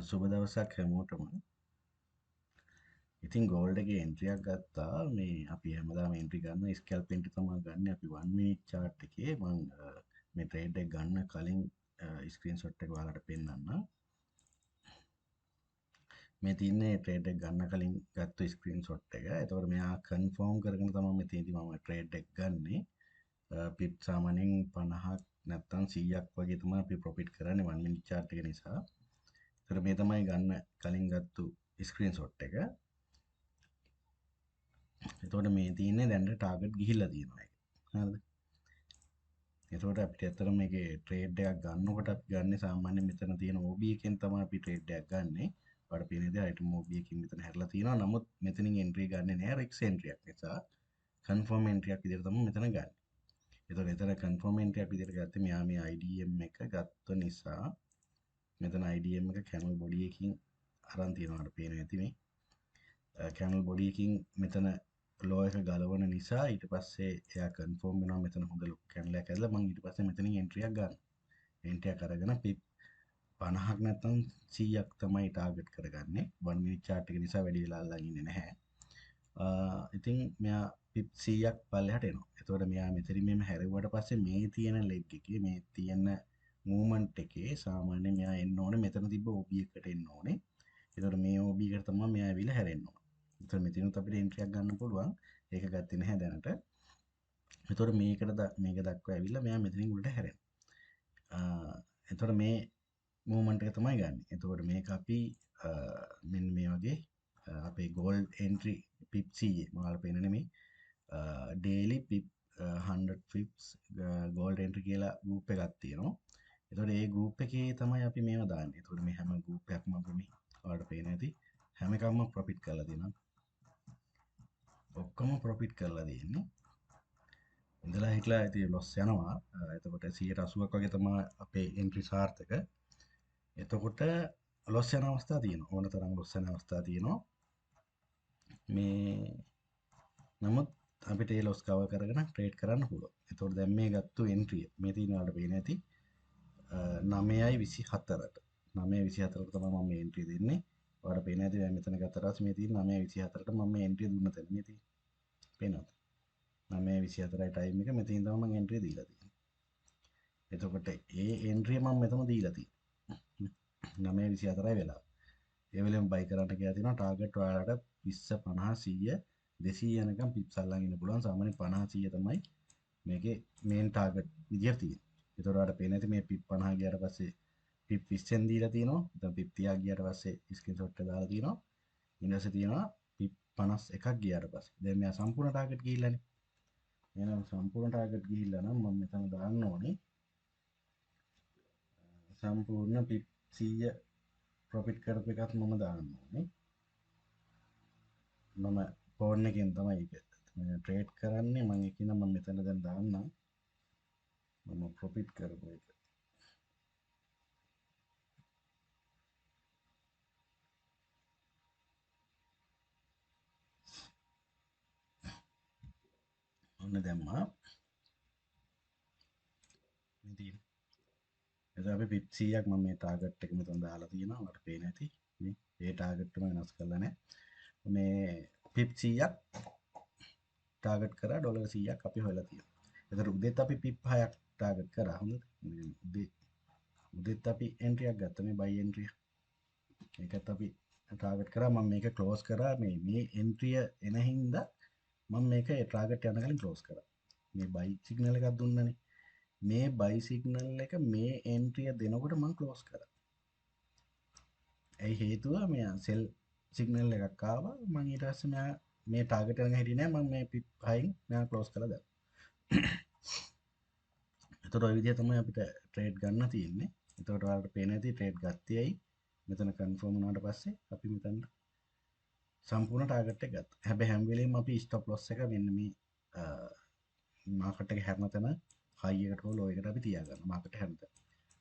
සුබ දවසක් හැමෝටම. ඉතින් ගෝල්ඩ් එකේ එන්ට්‍රියක් ගත්තා. මේ අපි හැමදාම එන්ට්‍රි ගන්න ස්කැල්ප් එන්ට්‍රි තමයි ගන්න. අපි 1 minute chart එකේ මං මේ ට්‍රේඩ් එක ගන්න කලින් ස්ක්‍රීන්ෂොට් එක ඔයාලට පෙන්නන්න. මේ තියන්නේ ට්‍රේඩ් එක ගන්න කලින් ගත්ත ස්ක්‍රීන්ෂොට් එක. එතකොට මෙයා කන්ෆර්ම් කරගෙන තමයි මෙතනදී මම ට්‍රේඩ් එක ගන්නෙ. පිප් සාමාන්‍යයෙන් 50ක් නැත්තම් 100ක් වගේ තමයි අපි ප්‍රොෆිට් කරන්නේ 1 minute chart එක නිසා. එතකොට මේ තමයි ගන්න කලින් ගත්තු ස්ක්‍රීන්ෂොට් එක. එතකොට මේ තියෙන්නේ දැන් ටාගට් ගිහිල්ලා තියෙනවා ඒක. හරිද? එතකොට අපිට ඇත්තටම මේකේ ට්‍රේඩ් එකක් ගන්නකොට අපි ගන්නෙ සාමාන්‍යයෙන් මෙතන තියෙන OB එකෙන් තමයි අපි ට්‍රේඩ් එකක් ගන්නෙ. ඔයාලට පේන විදිහට අයිටම් OB එකකින් මෙතන හැරලා තියෙනවා. නමුත් මෙතනින් එන්ට්‍රි ගන්නෙ නෑ, රිස්ක් එන්ට්‍රියක් නිසා. කන්ෆර්ම් එන්ට්‍රියක් විදිහට තමයි මෙතන ගන්නෙ. එතකොට එතන කන්ෆර්ම් එන්ට්‍රියක් විදිහට ගත්තේ මෙයා මේ IDM එක ගත්ත නිසා මෙතන IDM එක කැනල් බොඩි එකකින් අරන් තියෙනවා. ඔයාලට පේනවා ඇති මේ කැනල් බොඩි එකකින් මෙතන ලෝ එක ගලවන නිසා ඊට පස්සේ එයා කන්ෆර්ම් වෙනවා මෙතන හොඳ ලොකු කැනල් එකක් ඇදලා මං ඊට පස්සේ මෙතනින් එන්ට්‍රියක් ගන්නවා. එන්ට්‍රියක් අරගෙන පිප් 50ක් නැත්නම් 100ක් තමයි ටාගට් කරගන්නේ. 1 minute chart එක නිසා වැඩි වෙලා අල්ලන් ඉන්නේ නැහැ. ඉතින් මෙයා පිප් 100ක් පල්ලෙහාට එනවා. එතකොට මෙයා මෙතනින් මෙහෙම හැරෙව්වට පස්සේ මේ තියෙන ලෙග් එකේ මේ තියෙන මූව්මන්ට් එකේ සාමාන්‍යයෙන් මෙයා එන්න ඕනේ මෙතන තිබ්බ OB එකට එන්න ඕනේ. එතකොට මේ OB එකට තමයි මෙයා ඇවිල්ලා හැරෙන්න ඕනේ. එතකොට මෙතනත් අපිට එන්ට්‍රියක් ගන්න පුළුවන්. ඒක ගත්තේ නැහැ දැනට. එතකොට මේකට මේක දක්වා ඇවිල්ලා මෙයා මෙතනින් උඩට හැරෙනවා. එතකොට මේ මූව්මන්ට් එක තමයි ගන්න. එතකොට මේක අපි මෙන්න මේ වගේ අපේ ගෝල්ඩ් එන්ට්‍රි පිප් 100 මම ඔයාලට පේන්නේ මේ ඩේලි පිප් 100 පිප්ස් ගෝල්ඩ් එන්ට්‍රි කියලා ගෲප් එකක් තියෙනවා. එතකොට ඒ ගෲප් එකේ තමයි අපි මේවා දාන්නේ. එතකොට මේ හැම ගෲප් එකක්ම අපි මේ ඔයාලට පේන ඇති හැම එකක්ම ප්‍රොෆිට් කරලා තියෙනවා. ඔක්කොම ප්‍රොෆිට් කරලා තියෙන්නේ. ඉඳලා හිටලා ඉතින් ලොස් යනවා. එතකොට 180ක් වගේ තමයි අපේ එන්ට්‍රි සාර්ථක. එතකොට ලොස් යන අවස්ථා තියෙනවා. ඕන තරම් ලොස් යන අවස්ථා තියෙනවා. මේ නමුත් අපිට ඒ ලොස් කවර් කරගෙන ට්‍රේඩ් කරන්න පුළුවන්. එතකොට දැන් මේ ගත්තු එන්ට්‍රිය මේ තියෙන ඔයාලට පේන ඇති 9.24ට 9.24ට තමයි මම මේ එන්ට්‍රිය දෙන්නේ. ඔයාලට පේන ඇති දැන් මෙතන ගත්තට පස්සේ මේ තියෙන 9.24ට මම මේ එන්ට්‍රිය දුන්න තැන මේ තියෙන. පේනවද? 9.24යි ටයිම් එක මෙතනින් තමයි මම එන්ට්‍රිය දීලා තියෙන්නේ. එතකොට ඒ එන්ට්‍රිය මම මෙතන දීලා තියෙන්නේ. 9.24යි වෙලාව. ඒ වෙලෙම බයි කරන්න කියලා තියෙනවා. ටාගට් ඔයාලට 20 50 100 200 යනකම් පිප්ස් අල්ලන් ඉන්න පුළුවන්. සාමාන්‍යයෙන් 50 100 තමයි මේකේ මේන් ටාගට් විදියට තියෙන්නේ. එතකොට ඔයාලට පේන ඇති මේ පිප් 50 ගියාට පස්සේ පිප් 20න් දීලා තියෙනවා. දැන් පිප් 30ක් ගියාට පස්සේ ස්ක්‍රීන්ෂොට් එක දාලා තියෙනවා. ඊට පස්සේ තියෙනවා පිප් 51ක් ගියාට පස්සේ. දැන් මෙයා සම්පූර්ණ ටාගට් ගිහිල්ලානේ. එහෙනම් සම්පූර්ණ ටාගට් ගිහිල්ලා නම් මම මෙතන දාන්න ඕනේ සම්පූර්ණ පිප් 100 ප්‍රොෆිට් කරපු එකත් මම දාන්න ඕනේ. මම ෆෝන් එකෙන් තමයි ඒක ට්‍රේඩ් කරන්නේ. මම ඒක නම් මම මෙතන දැන් දාන්නම්. මම ප්‍රොෆිට් කරපු එක. ඔන්න දැම්මා. මේ තියෙන. එතකොට අපි පිප් 100ක් මම මේ ටාගට් එක මෙතන දාලා තියෙනවා. ඔයාලට පේන ඇති. මේ ඒ ටාගට් එක වෙනස් කරලා නැහැ. මේ පිප් 100ක් ටාගට් කරා ඩොලර් 100ක් අපි හොයලා තියෙනවා. එතකොට උදේත් අපි පිප් 6ක් ටාගට් කරා. හොඳද? උදේත් අපි එන්ට්‍රියක් ගත්තා මේ බයි එන්ට්‍රිය. ඒකත් අපි ටාගට් කරා. මම මේක ක්ලෝස් කරා. මේ එන්ට්‍රිය එන හින්දා මම මේක ඒ ටාගට් යන කලින් ක්ලෝස් කරා. මේ බයි සිග්නල් එකක් දුන්නනේ. මේ බයි සිග්නල් එක මේ එන්ට්‍රිය දෙනකොට මම ක්ලෝස් කරා. ඇයි හේතුව මෙයා සෙල් සිග්නල් එකක් ආවා. මං ඊට පස්සේ මෙයා මේ ටාගට් එක හිටියේ නෑ. මං මේ පිප් 6න් මෙයා ක්ලෝස් කරලා දැම්මා. එතකොට ඔය විදිහ තමයි අපිට ට්‍රේඩ් ගන්න තියෙන්නේ. එතකොට ඔයාලට පේන ඇති ට්‍රේඩ් ගත්තේ ඇයි. මෙතන කන්ෆර්ම් වුණාට පස්සේ අපි මෙතන සම්පූර්ණ ටාගට් එක ගත්තා. හැබැයි හැම වෙලේම අපි ස්ටොප් ලොස් එක මෙන්න මේ මාකට් එක හැරෙන තැන හයි එකට හෝ ලෝ එකට අපි තියාගන්නවා. මාකට් හැරෙන තැන.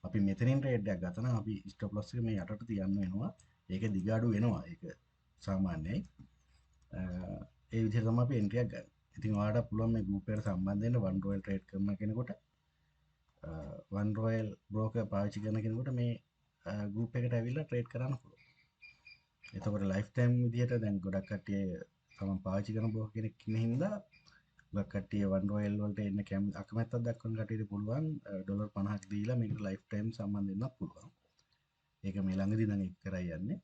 අපි මෙතනින් ට්‍රේඩ් එකක් ගත්තා නම් අපි ස්ටොප් ලොස් එක මේ යටට තියන්න වෙනවා. ඒක දිග අඩු වෙනවා. ඒක සාමාන්‍යයි. ඒ විදිහට තමයි අපි එන්ට්‍රි එකක් ගන්න. ඉතින් ඔයාලට පුළුවන් මේ ගෲප් එකට සම්බන්ධ වෙන්න වන් රොයල් ට්‍රේඩ් කරන කෙනෙකුට වන් රොයල් බ්‍රෝකර් පාවිච්චි කරන කෙනෙකුට මේ ගෲප් එකට ඇවිල්ලා ට්‍රේඩ් කරන්න පුළුවන්. එතකොට ලයිෆ් ටයිම් විදිහට දැන් ගොඩක් කට්ටිය තමන් පාවිච්චි කරන බ්‍රෝකර් කෙනෙක් ඉන්න හින්දා ගොඩක් කට්ටිය වන් රොයල් වලට එන්න අකමැත්තක් දක්වන කට්ටියට පුළුවන් ඩොලර් 50ක් දීලා මේකට ලයිෆ් ටයිම් සම්බන්ධ වෙන්නත් පුළුවන්. ඒක මේ ළඟදී නම් ඒක කරයි යන්නේ.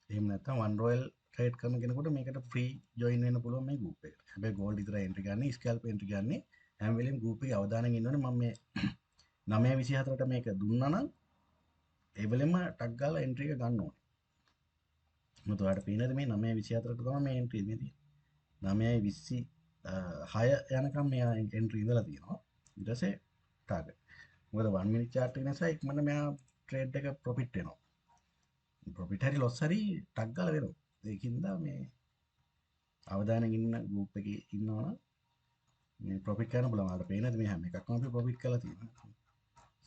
එහෙම නැත්නම් වන් රොයල් ට්‍රේඩ් කරන කෙනෙකුට මේකට ෆ්‍රී ජොයින් වෙන්න පුළුවන් මේ ගෲප් එකට. හැබැයි ගෝල්ඩ් විතරයි එන්ට්‍රි ගන්න, ස්කැල්ප් එන්ට්‍රි ගන්න. හැම වෙලෙම ගෲප් එකේ අවධානයෙන් ඉන්න ඕනේ. මම මේ 9:24ට මේක දුන්නා නම් ඒ වෙලෙම ටක් ගාලා එන්ට්‍රි එක ගන්න ඕනේ. මොකද ඔයාලට පේනද මේ 9:24ට තමයි මේ එන්ට්‍රි මේ තියෙන්නේ. 9:26 යනකම් මෙයා එන්ට්‍රි ඉඳලා තියෙනවා. ඊට පස්සේ ටාගට්. මොකද 1 මිනිට් චාර්ට් එක නිසා ඉක්මනට මෙයා ට්‍රේඩ් එක ප්‍රොෆිට් වෙනවා. ප්‍රොෆිට් හරි ලොස් හරි ටක් ගාලා වෙනවා. ඒකින්ද මේ අවධානයෙන් ඉන්න ගෲප් එකේ ඉන්නවනම් මේ ප්‍රොෆිට් කරන්න පුළුවන්. ඔයාලට පේනද මේ හැම එකක්ම අපි ප්‍රොෆිට් කරලා තියෙනවා.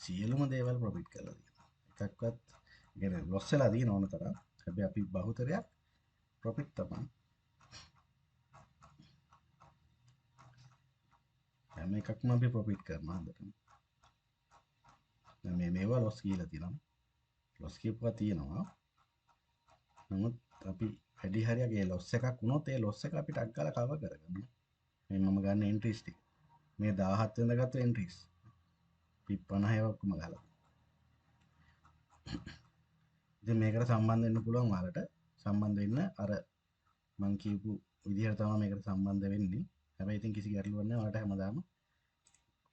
සියලුම දේවල් ප්‍රොෆිට් කරලා තියෙනවා. එකක්වත් ඒ කියන්නේ ලොස් වෙලා තියෙන ඕන තරම්. හැබැයි අපි බහුතරයක් ප්‍රොෆිට් තමයි. හැම එකක්ම අපි ප්‍රොෆිට් කරනවා හොඳටම. දැන් මේවා ලොස් කියලා තියෙනවා. ලොස් කියපුවා තියෙනවා. නමුත් අපි වැඩි හරියක් ඒ ලොස් එකක් වුණොත් ඒ ලොස් එක අපි ටක් ගාලා කවර් කරගන්නවා. මේ මම ගන්න එන්ට්‍රීස් ටික. මේ 17 වෙනිදා ගත්ත එන්ට්‍රීස්. පිප් 50 ඒවා ඔක්කොම ගහලා. ඉතින් මේකට සම්බන්ධ වෙන්න පුළුවන් ඔයාලට. සම්බන්ධ වෙන්න අර මං කියපු විදිහට තමයි මේකට සම්බන්ධ වෙන්නේ. හැබැයි ඉතින් කිසි ගැටලුවක් නැහැ. ඔයාලට හැමදාම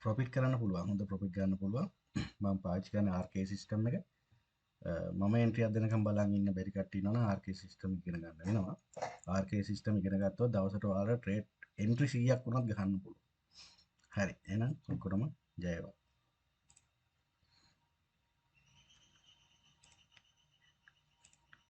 ප්‍රොෆිට් කරන්න පුළුවන්. හොඳ ප්‍රොෆිට් ගන්න පුළුවන්. මම පාවිච්චි කරන RK system එක. මම එන්ට්‍රි එකක් දෙනකම් බලන් ඉන්න බැරි කට්ටිය ඉන්නවා නම් RK system ඉගෙන ගන්න වෙනවා. RK system ඉගෙන ගත්තොත් දවසට ඔයාලට ට්‍රේඩ් එන්ට්‍රි 100ක් වුණත් ගහන්න පුළුවන්. හරි. එහෙනම් ඔක්කොටම ජය වේවා.